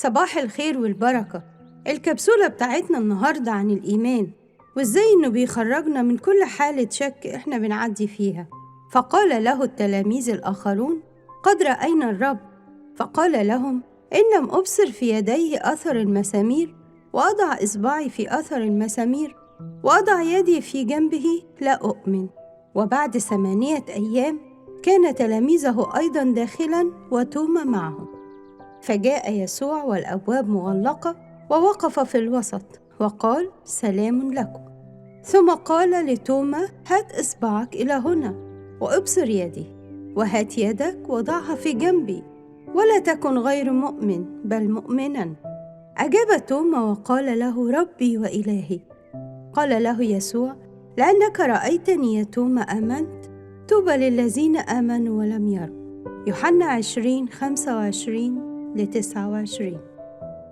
صباح الخير والبركة. الكبسولة بتاعتنا النهاردة عن الإيمان، وإزاي إنه بيخرجنا من كل حالة شك إحنا بنعدي فيها. فقال له التلاميذ الآخرون: قد رأينا الرب. فقال لهم: إن لم أبصر في يديه أثر المسامير، وأضع إصبعي في أثر المسامير، وأضع يدي في جنبه، لا أؤمن. وبعد 8 أيام كان تلاميذه أيضا داخلا وتوما معهم. فجاء يسوع والأبواب مغلقة، ووقف في الوسط وقال: سلام لكم. ثم قال لتوما: هات إصبعك إلى هنا وأبصر يدي، وهات يدك وضعها في جنبي، ولا تكن غير مؤمن بل مؤمنا. أجاب توما وقال له: ربي وإلهي. قال له يسوع: لأنك رأيتني يا توما آمنت؟ طوبى للذين آمنوا ولم يروا. يوحنا 20:25-29.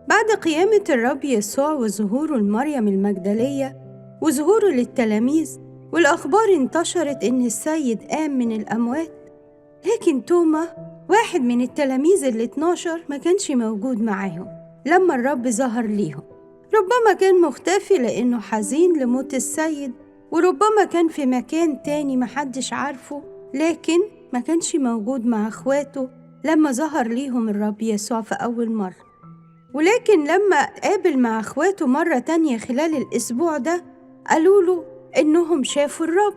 بعد قيامة الرب يسوع وظهوره لمريم المجدلية وظهوره للتلاميذ، والأخبار انتشرت إن السيد قام من الأموات، لكن توما واحد من التلاميذ 12 ما كانش موجود معاهم لما الرب ظهر ليهم. ربما كان مختفي لأنه حزين لموت السيد، وربما كان في مكان تاني محدش عارفه، لكن ما كانش موجود مع أخواته لما ظهر ليهم الرب يسوع في أول مرة. ولكن لما قابل مع أخواته مرة تانية خلال الأسبوع ده، قالوا له إنهم شافوا الرب.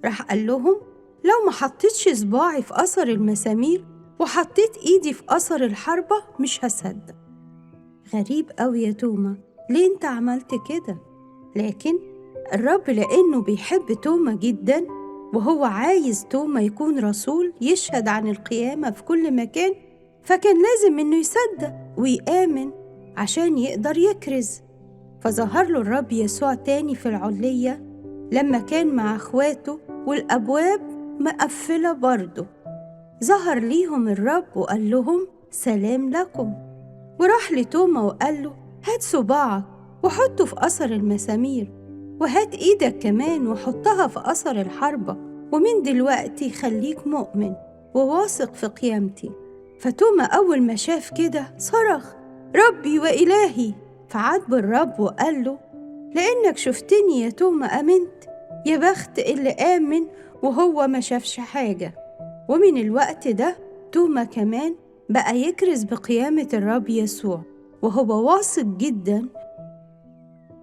راح قال لهم: لو ما حطيتش صباعي في أثر المسامير وحطيت إيدي في أثر الحربة مش هصدق. غريب أوي يا توما، ليه أنت عملت كده؟ لكن الرب لأنه بيحب توما جدا، وهو عايز توما يكون رسول يشهد عن القيامة في كل مكان، فكان لازم إنه يصدق ويآمن عشان يقدر يكرز. فظهر له الرب يسوع تاني في العلية لما كان مع أخواته والأبواب مقفلة برضه. ظهر ليهم الرب وقال لهم: سلام لكم. وراح لتوما وقال له: هات صباعك وحطه في أثر المسامير، وهات إيدك كمان وحطها في أثر الحربة، ومن دلوقتي خليك مؤمن وواثق في قيامتي. فتوما أول ما شاف كده صرخ: ربي وإلهي. فعاتب الرب وقال له: لأنك شفتني يا توما أمنت، يا بخت اللي آمن وهو ما شافش حاجة. ومن الوقت ده توما كمان بقى يكرز بقيامة الرب يسوع وهو واثق جدا.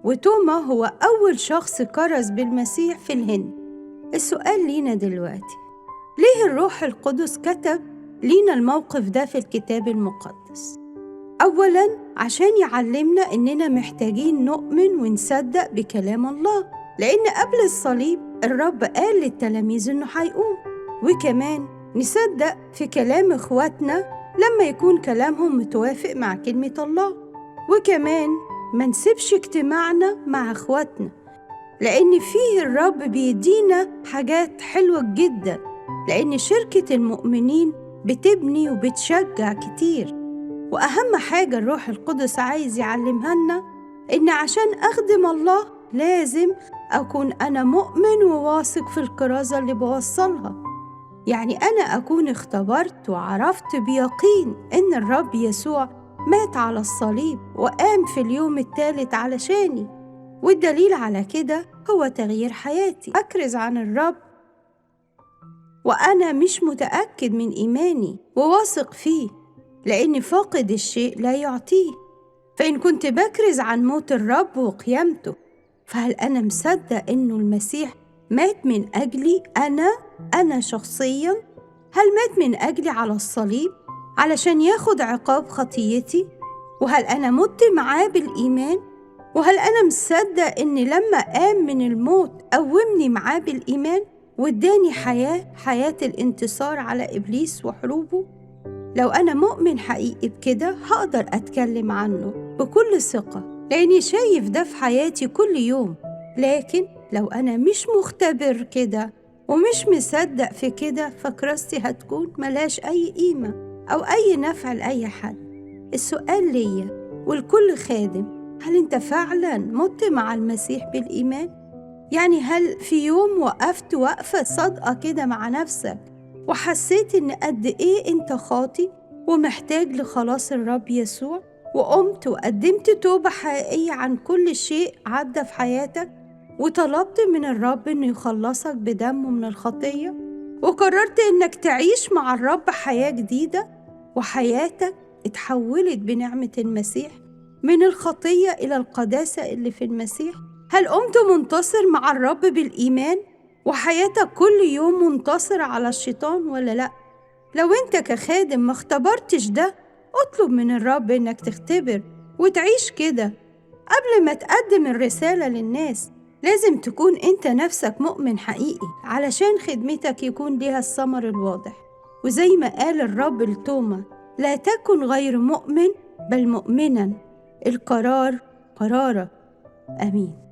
وتوما هو أول شخص كرز بالمسيح في الهند. السؤال لينا دلوقتي: ليه الروح القدس كتب لينا الموقف ده في الكتاب المقدس؟ أولاً عشان يعلمنا إننا محتاجين نؤمن ونصدق بكلام الله، لأن قبل الصليب الرب قال للتلاميذ إنه هيقوم. وكمان نصدق في كلام إخواتنا لما يكون كلامهم متوافق مع كلمة الله. وكمان ما نسيبش اجتماعنا مع إخواتنا، لأن فيه الرب بيدينا حاجات حلوة جدا، لأن شركة المؤمنين بتبني وبتشجع كتير. وأهم حاجة الروح القدس عايز يعلمها لنا إن عشان أخدم الله لازم أكون أنا مؤمن وواثق في الكرازة اللي بوصلها. يعني أنا أكون اختبرت وعرفت بيقين إن الرب يسوع مات على الصليب وقام في اليوم الثالث علشاني، والدليل على كده هو تغيير حياتي. أكرز عن الرب وأنا مش متأكد من إيماني وواثق فيه، لأن فاقد الشيء لا يعطيه. فإن كنت بكرز عن موت الرب وقيامته، فهل أنا مصدق إنه المسيح مات من أجلي أنا شخصياً؟ هل مات من أجلي على الصليب علشان ياخد عقاب خطيتي؟ وهل أنا مت معاه بالإيمان؟ وهل أنا مصدق إن لما قام من الموت قومني معاه بالإيمان واداني حياة الانتصار على إبليس وحروبه؟ لو أنا مؤمن حقيقي بكده هقدر أتكلم عنه بكل ثقة، لأني شايف ده في حياتي كل يوم. لكن لو أنا مش مختبر كده ومش مصدق في كده، فكراستي هتكون ملاش أي قيمة أو أي نفع لأي حد. السؤال ليا والكل خادم: هل أنت فعلاً مت مع المسيح بالإيمان؟ يعني هل في يوم وقفت وقفة صادقة كده مع نفسك وحسيت إن قد إيه أنت خاطي ومحتاج لخلاص الرب يسوع؟ وقمت وقدمت توبة حقيقية عن كل شيء عدى في حياتك، وطلبت من الرب إنه يخلصك بدمه من الخطية، وقررت إنك تعيش مع الرب حياة جديدة، وحياتك اتحولت بنعمة المسيح من الخطية إلى القداسة اللي في المسيح؟ هل قمت منتصر مع الرب بالإيمان وحياتك كل يوم منتصر على الشيطان ولا لأ؟ لو أنت كخادم ما اختبرتش ده، اطلب من الرب إنك تختبر وتعيش كده. قبل ما تقدم الرسالة للناس لازم تكون أنت نفسك مؤمن حقيقي علشان خدمتك يكون لها الثمر الواضح. وزي ما قال الرب لتوما: لا تكن غير مؤمن بل مؤمنا. القرار قرارك. آمين.